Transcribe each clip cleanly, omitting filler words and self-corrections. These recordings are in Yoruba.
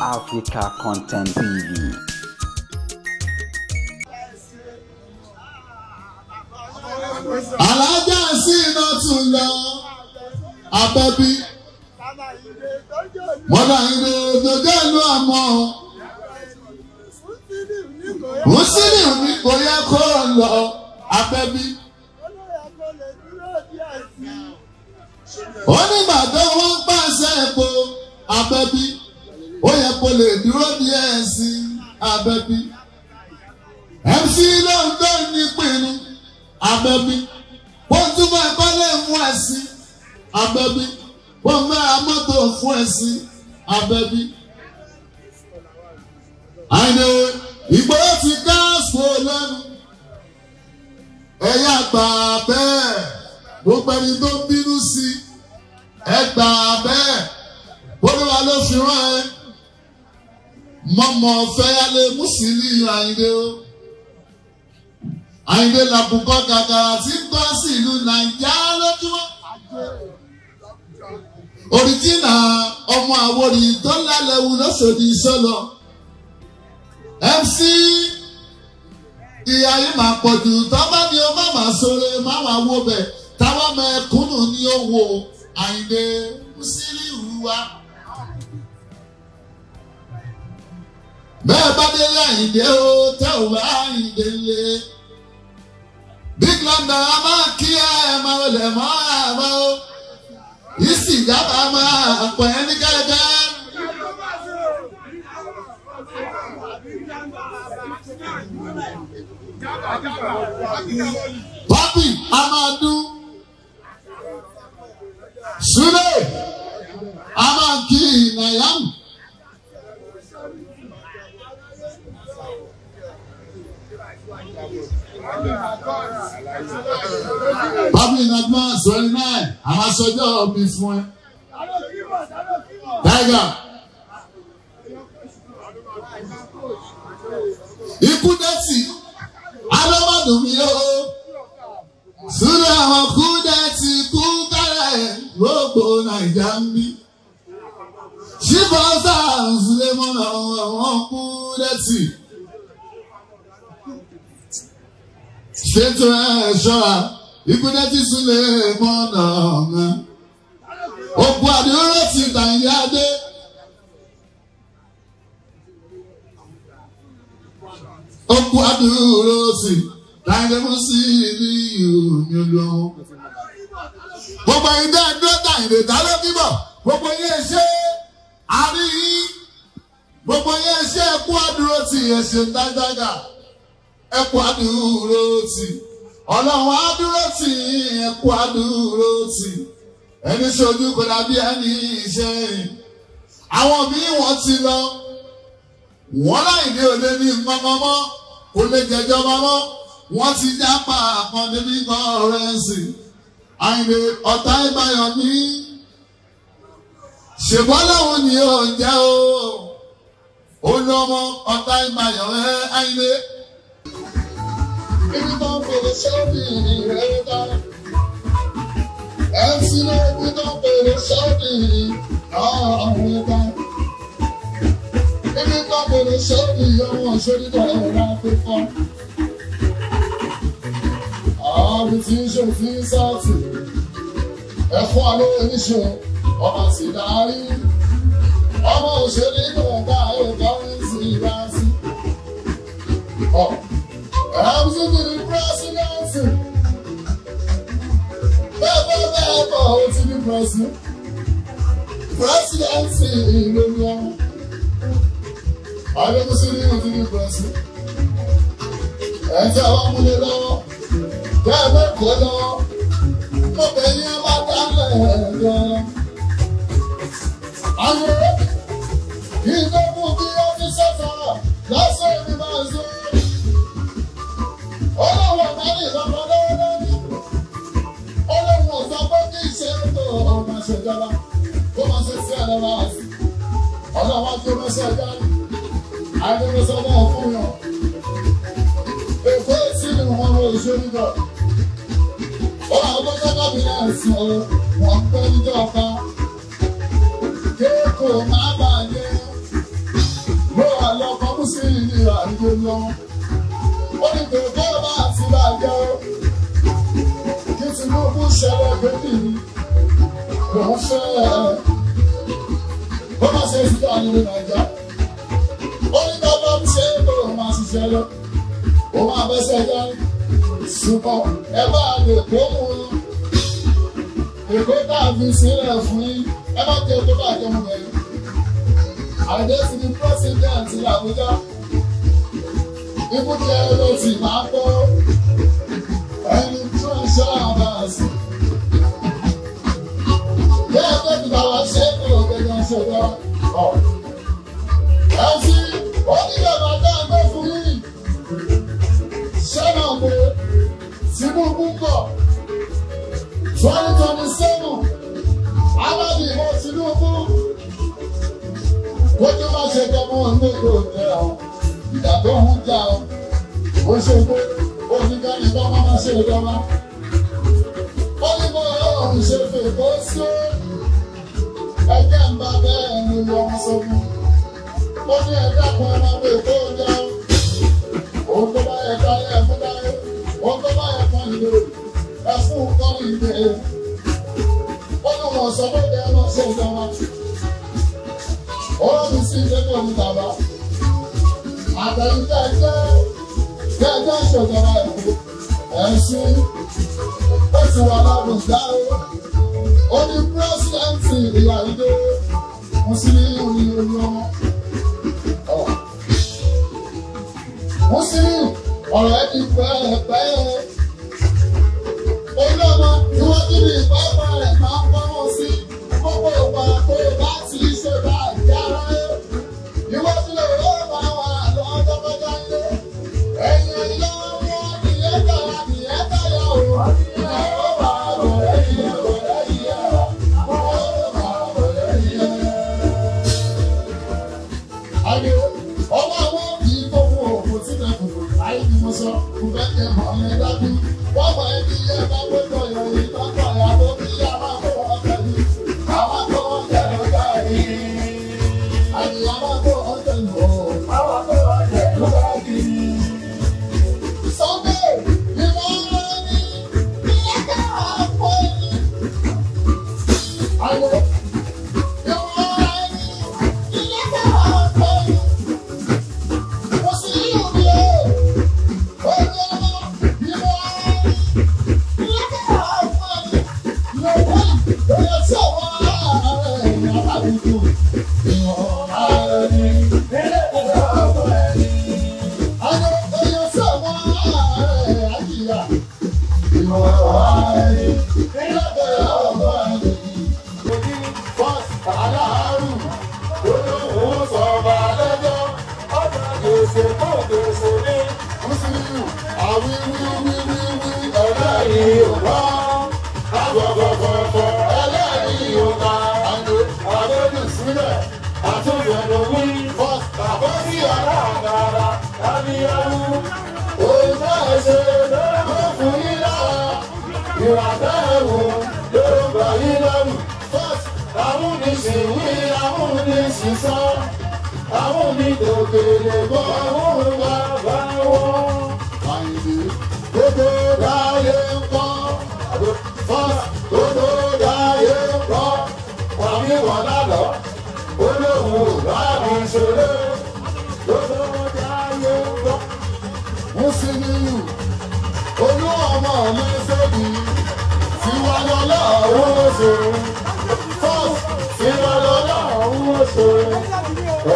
Africa Content TV. Alájà sí iná tún lọ abẹ́bí mọ́dà ìrè òjòjò ìlú àmọ́ Musiliu ní kò yẹ kó lọ abẹ́bí. Ó nígbà tó wọ́n pàṣẹ epo abẹ́bí ó yẹ kó lè dúró díẹ̀ sí abẹ́bí. MC ló ń tó nípinnu abẹ́bí wọ́n tún máa kọ́lé fún ẹ sí abẹ́bí wọ́n máa mọ́tò fún ẹ sí abẹ́bí. Àyìndé Ìgbòho ti gáàsì lẹ́nu ẹ̀yà gbà bẹ́ẹ̀ gbogbo ẹni tó ń bínú sí ẹ gbà bẹ́ẹ̀ Olúwa ló fi rán ẹ mọ̀mọ́ fẹ́yàlé Musiliu Àyìndé o. Àyìndé làbùkọ kàkàrà tí ń kọ́ sí ìlú Nàìjíríà lójúmọ́. Òrìjìnà ọmọ Àwórì tó lálẹ́wù lọ́sọ̀dì sọ́lọ. MC ìyá yìí máa pọ̀ jù tọ́ba ni ó má máa sọ̀rọ̀ má máa wo bẹ̀ táwa mẹ́kúnnù ni ó wo Àyìndé Musiliu wa. Bẹ́ẹ̀ bá délé Àyìndé o tẹ́ ò bá Àyìndé lé. Big London a máa kí ẹ máa lè mọ́ àmọ́ o. Ìsìnjábà máa pọ̀ ẹ́ ní kẹ́kẹ́. Papi a máa dún. Súlè a máa kí Nàyàm. Papi in advance 29, a máa sọjọ́ ọbí fún ẹ. Tiger. Ikú dẹ́tì, alọ́mọdún mi ó. Súlẹ̀ àwọn kú dẹ́tì kú kálẹ̀ gbogbo Nàìjà ń bí. Ṣíbọ̀ sáà sílé mọ́nà àwọn kú dẹ́tì. Ṣètò ẹ̀ ṣọ́ra, ikú dẹ́tì súlẹ̀ mọ́nà ọ̀hún. Òkú àdúró ti tàyà dé. Òkú àdúró ti tàyà Musiliu mi lọ. Gbogbo ìdá ẹ̀dúró tàyìndé ta ló bíbọ̀. Gbogbo yẹn ṣe àríyí. Gbogbo yẹn ṣe ẹkú àdúró ti ẹ̀ṣẹ̀ dáadáa. Ẹkú àdúró ti. Ọlọ́run àdúró ti ẹkú àdúró ti. Ẹni ṣojú kò dàbí ẹni iṣẹ́ yìí. Àwọn míì wọ́n ti lọ. Wọ́n láì ní òde ní nǹkan mọ́, kò lè jẹjọba mọ́. Wọ́n ti jápa àkàndé ní kọ́rẹ́ǹsì. Àyìndé ọ̀tá ìbáyọ̀ ní. Ṣèbọ́ lòun ni ó ń jẹ́ o. Ó ní ọmọ ọ̀tá ìbáyọ̀ ẹ́ Àyìndé. Ibi tó ń pèrè sọ́ọ̀bì rẹ̀ dá. MC ibi tó ń pèrè sọ́ọ̀bì náà dá. Ibi tó ń pèrè sọ́ọ̀bì ọmọ sórí tó ẹ̀rọ pípọ́. Àbí tí ń ṣe tí ń sáàtì. Ẹ̀fún alẹ́ oníṣẹ́ ọmọ sì darí. Ọmọ òṣèré náà dá ẹ̀kọ́ ń sì bá sí. MC to the presidency. Bẹ́ẹ̀ bẹ́ẹ̀ bọ̀ ó ti di president. Presidency lórí ọmọ. Ààrẹ Musiliu ti di president. Ẹ̀ tí àwọn múlẹ̀ lọ́wọ́. Bẹ́ẹ̀ bẹ́ẹ̀ kọ́ lọ́wọ́. Mo bẹ̀ yín bá dálẹ̀ gan. Àwọn ìdókòwò bí ó ti sọ̀tọ̀ lọ́sọ̀ ìbí máa ń sọ. Ọlọ́run ọ̀gá ní ìlọ́pàá lọ́wọ́. Ọlọ́run ọ̀sán pé kí ìṣe tó ọmọ ṣèjọba kó máa ṣe sí ẹ̀rọ àti ọlọ́wọ́ tó mẹ́sẹ̀ jáde. Àìlèmọ́sọ náà fún yàn. Èkó tí ni wọ́n mọ ìṣòro náà. Ó àwọn tó jẹ́ kábíyèsí o, wọ́n pẹ́ níjọba. Kéèkó má bàjẹ́. Nàìjíríà ìgbé lọ. Ó ní pé kó bá ti bàjẹ́ o. Kí Tinubu ṣẹlẹ̀ bébì ni lòún fẹ́ ẹ. Ó má ṣe síta nínú Nàìjíríà. Ó ní bàbá ń ṣe é kó o máa ṣiṣẹ́ lọ. Ó máa bẹ́sẹ̀ já. Ṣùgbọ́n ẹ bá lè kó mu un. Èkó tá a fi sílẹ̀ fún yín, ẹ má jẹ́ kó bàjẹ́ mu bẹ̀rẹ̀. Àìdé ti di pírẹ́sìdẹ̀ǹtì l'Àbújá. Ikú jẹ́ ló ti máa gbọ́. Ẹni tó ń ṣàbàṣì. Bẹ́ẹ̀ bẹ́ẹ̀ ti bàbá ṣe é kúrò gẹ́gẹ́ ṣe lọ. Ẹ fi onílẹ̀ bàtà gbé fún yín. Ṣé náà pé Tinubu ń bọ̀? 2027, aládìbò Tinubu. Kójú má ṣe kọ́mọ́ nígbò jẹ́ ọ, ìdá tó ń jà ọ, ó ṣe pé oníkẹ́ni bá máa ṣe ìjọba. Ó ní bó ọ̀hún ṣe fèkó sí ó, ẹgbẹ́ ń bá bẹ́ẹ̀ ni wọ́n sọ fún. Ó ní ẹ̀dá kan máa bè kó jẹ́ ọ. Òun tó bá yẹ káyé ẹ̀fún káyé, òun tó bá yẹ kan ìlú, ẹ̀fún kan ìlú. Ó ní wọ́n sọ pé kẹ́ ẹ máa ṣe ìjọba. Ọlọ́run sí ilé ní ọdún bàbá. Àtẹ̀yìntẹ́ jẹ́ jẹ́jẹ́ ìṣèjọba Èkó. Ẹ̀sìn ó ti wà lábùjá o. Ó ní pírẹ́sìdẹ̀ǹtì ìyá ìdó. Mùsùlùmí ní olú ọmọ. Mùsùlùmí ọ̀rọ̀ ẹ ti pẹ́ pẹ́. Olú ọmọ ìwọ́n ní ìpápá rẹ̀ máa ń pọ́nmọ́ sí. Gbogbo ìgbà tó bá ti ṣe báyìí ara ẹ̀. Ìwọ́n lè ó máa wà lọ́jọ́kọjọ́ ilé. Ẹ̀yìn lọ́wọ́ nìyẹn tọ̀yà nìyẹn tọ̀yà o. Ẹ ó máa bọ̀ lẹ́yìn ẹ̀ bọ̀ lẹ́yìn ẹ̀. Ó máa bọ̀ lẹ́yìn ẹ̀. Àdé ọwọ́ àwọn kì í tó fún òkú tí náà kò láyé ni mo sọ, kò fẹ́ kẹ́ mọ̀ ẹ́ dájú. Wọ́n mọ̀ ẹ́ bí ẹ bá gbọ́dọ̀ ìròyìn bá tọ̀ ẹ̀ àbó bí a máa kó wọn pẹ̀lú. Àwọn kó wọn tẹ̀lé káàkiri. Àyè àwọn kó wọn tẹ̀lé o. Àwọn kó wọn tẹ̀lé káàkiri. Sunday, ìmọ̀ràn ni ìyẹ́ká àpò ẹni. Àyè ìmọ̀ràn ni ìyẹ́ká àpò ẹni. Mo sì ní òbí o. Ó ní ọmọ ìmọ̀ràn ni ìyẹ́ká àpò ẹni. Lọ́wọ́ ìyẹn tí àwọn ará ẹ̀yìn alábùkù. Ìmọ̀ràn ni ìyẹ́ká àpò ẹni. Àwọn èèyàn tí àwọn ará ẹ̀yìn àjìyà. Ìmọ̀ràn ni ìyẹ́ká àpò ẹni. Aláàrù olóhùn sọ̀rọ̀ alẹ́jọ́ ọ̀dọ̀ gbèsè fún gbèsè ní Mùsùlùmí àwí wí wí wí wí ẹlẹ́rìí ò wá àgbọ̀gbọ̀gbọ̀ ẹlẹ́rìí ò ká àgbẹ̀dù sílẹ̀ àtúnyẹ̀dù wí bàbá sí aláàgbára lábíyáwó òun náà ṣe ló fún yín lára ìwà bẹ́ẹ̀ wò ló ń bà yín lẹ́rù. Amúnisìnwí amúnisìnsá, amúnidòkèlè gbọ́ amúnwá bá wọn. Àyìnbí gbogbo dáyé ń kọ́, fọ́s gbogbo dáyé ń kọ́. Wàmí wọn lálọ́, olóhùn ò bá mi ṣeré. Gbogbo dáyé ń kọ́. Mùsùlùmí olú ọmọ mi sóbì, tiwa lọ́lọ́ owó ṣe.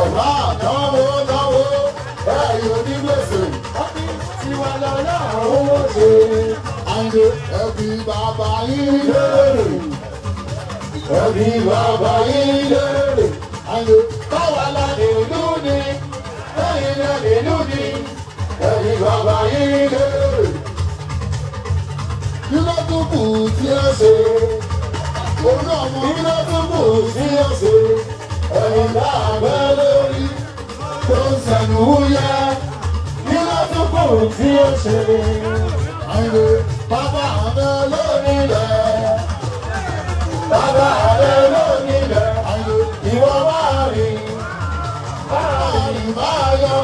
Ọ̀rá àdánwò náwó ẹ̀yìn onígbèsè. Tiwa lọ́lá owó ṣe. Àyìndé ẹbí bàbá yín léèrè. Ẹbí bàbá yín léèrè. Àyìndé báwa la nílùú ni. Lẹ́yìn lẹ́ nílùú ni. Ẹbí bàbá yín léèrè. Kí ló tún kù tí ẹ ṣe? Olú ọmọ kí ló tún kù tí ẹ ṣe? Ẹ̀yìn láàbẹ̀ lórí tó ń sẹ̀nù yẹ kí ló tún kù tí ó ṣe. Àyìnbó bàbá rẹ lórí rẹ̀, bàbá rẹ lórí rẹ̀, àyìnbó ìwọ máa rìn, máa rìn máa yọ.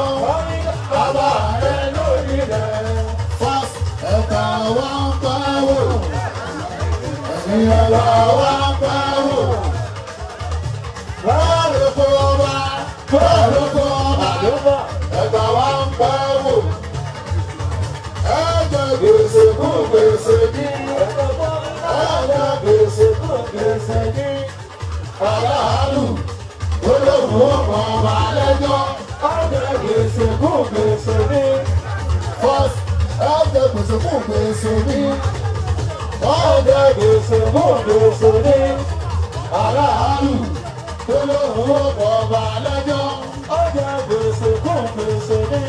wá ń pẹ́ wò. Ẹ̀yin là wá ń pẹ́ wò. Bẹ́ẹ̀rù ọba, bẹ́ẹ̀rù ọba, ẹ̀gbà wá ń pẹ́ wò. Ẹ jẹ gbèsè kún gbèsè ní. Ẹ jẹ gbèsè kún gbèsè ní. Aráàlú olóhùn ọmọ ọba lẹ́jọ́. Ẹ jẹ gbèsè kún gbèsè ní. First, ẹ jẹ gbèsè kún gbèsè ní. Ẹ jẹ gbèsè kún gbèsè ní. Aráàlú olóhùn ọmọ ọba lẹ́jọ́. Ẹ jẹ gbèsè kún gbèsè ní.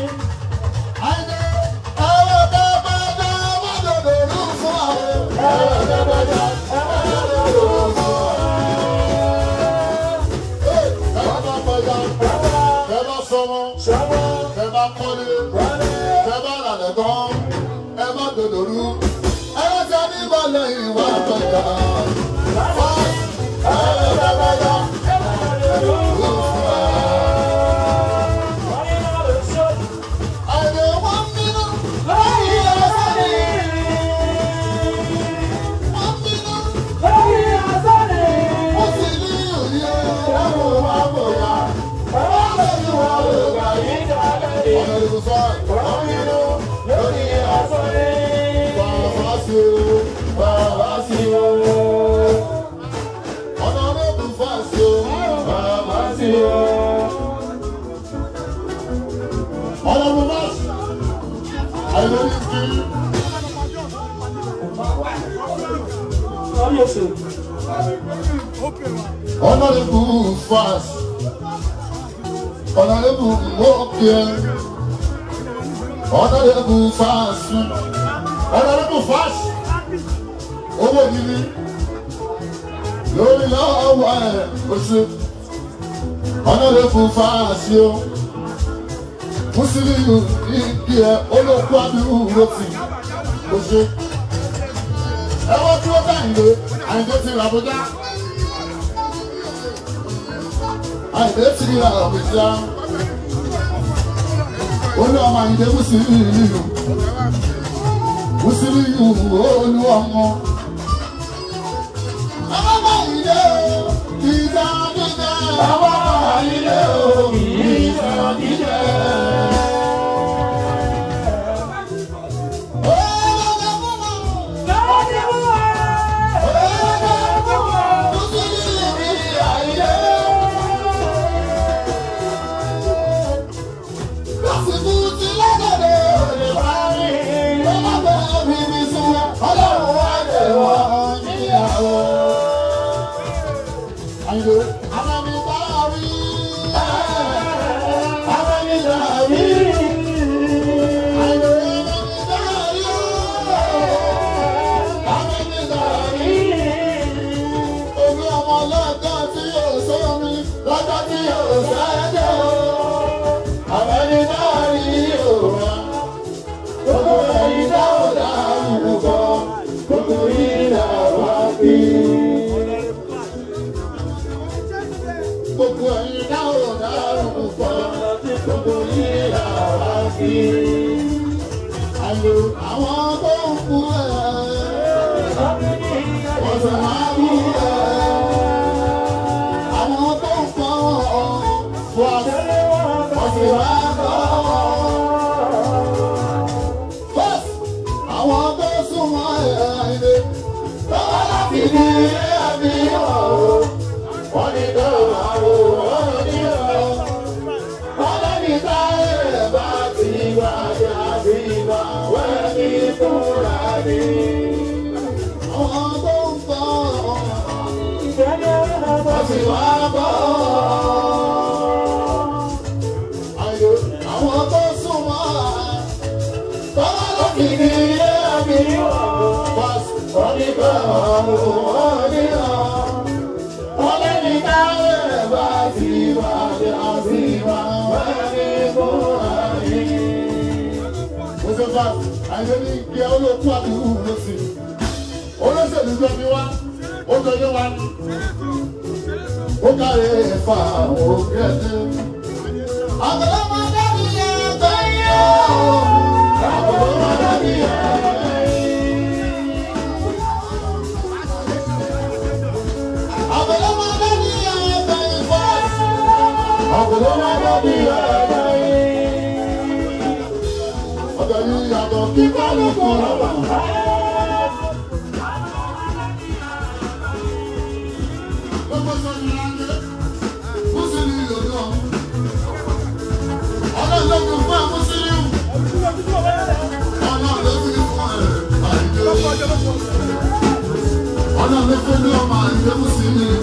Àìdè ẹ̀rọ dábàdà mọ́tòdò lù fún àwọn. Ẹ̀rọ dábàdà mọ́tòdò lù fún àwọn. Ẹ bá pẹja, ẹ bá sọmọ, ẹ bá kọ́lé, ẹ bá ràlẹ̀ tán, ẹ bá dòdòrú. Ẹ bá tẹ ní balẹ̀ ìwà pẹja. Ẹ̀rọ dábàdà mọ́tòdò lù fún àwọn. Àìdè wọ́n bínú lórí ọ̀sán ni. Wọ́n bínú ó sì ní òye ẹ̀wọ̀n wa bòyá. Ẹ̀wọ̀n lórí wa lè gbà yí. Ọ̀nà ìbùsọ̀ wọ́n bínú lórí ọ̀sán ni. Bàbá sí o, bàbá sí o. Ọ̀nà ìbùsọ̀ sí o, bàbá sí o. Ọ̀nà ìbùsọ̀ àìlè ní kí. Honorable Fast, Honorable Mokie, Honorable Fast, Honorable Fast, owó gidi lórí lọ́wọ́ ẹ̀ oṣù, Honorable Fast yó, Musiliu ìdí ẹ̀ olókùn àbíhù ló ti oṣù. Ẹ wọ́n tí ó bá Àyìndé, Àyìndé ti rà bójá. Àyìndé ti rà bójá. Olú ọmọ Àyìndé Musiliu. Musiliu olú ọmọ. Ọmọ Àyìndé ìjà jíjẹ. Ọmọ Àyìndé ìjà jíjẹ. Gbogbo ẹ̀yin dáhùn dáhùn pọ̀, gbogbo yín là wá sí. Àlò àwọn tó ń kú ẹ̀, wọ́n sì máa kú ẹ̀. Àwọn tó ń kọ́ wọ́n sì máa kọ́. First, àwọn tó súnmọ́ ẹ̀ ilé, tọ́wọ́ láti ní ilé àbí ọ̀hún. Wọ́n ní dọ́wọ́ àwọn oníyọ̀. Wọ́n lẹ́ni táyé bá ti bá yá sí bá wẹ́ni fúnra ní. Àwọn tó ń bọ̀ wọ́n sì wá bọ̀. Àyò àwọn tó súnmọ́ tọ́lá ló fi ní ilé àbí wọ́n ní dọ́wọ́ àwọn oníyọ̀. Wọ́n lẹ́ni táyé bá ti bá yá sí bá wẹ́ni fúnra ní. Mùsùlùmá àyè ní kí ẹ olókù àbíhù ló sì. Olóṣèlú jọ mi wá, ó jọ yé wa. Ó kárí ẹ̀fà òkè ẹ̀dẹ́. Àgbẹ̀lọ́mọ dábì ẹgbẹ́ yẹn o. Àgbẹ̀lọ́mọ dábì ẹgbẹ́ yẹn. Ọ̀gbọ̀n ọ̀dọ̀ yìí yàtọ̀ kí kálukú rọ̀bà. Gbogbo sọ̀rọ̀ ìlànà Mùsùlùmí yòóyọ̀. Ọlọ́run ló fi fún ẹ Mùsùlùmí. Ọlọ́run ló fi fún ẹ Àyìndé. Ọlọ́run ló fún ní ọmọ Àyìndé Mùsùlùmí.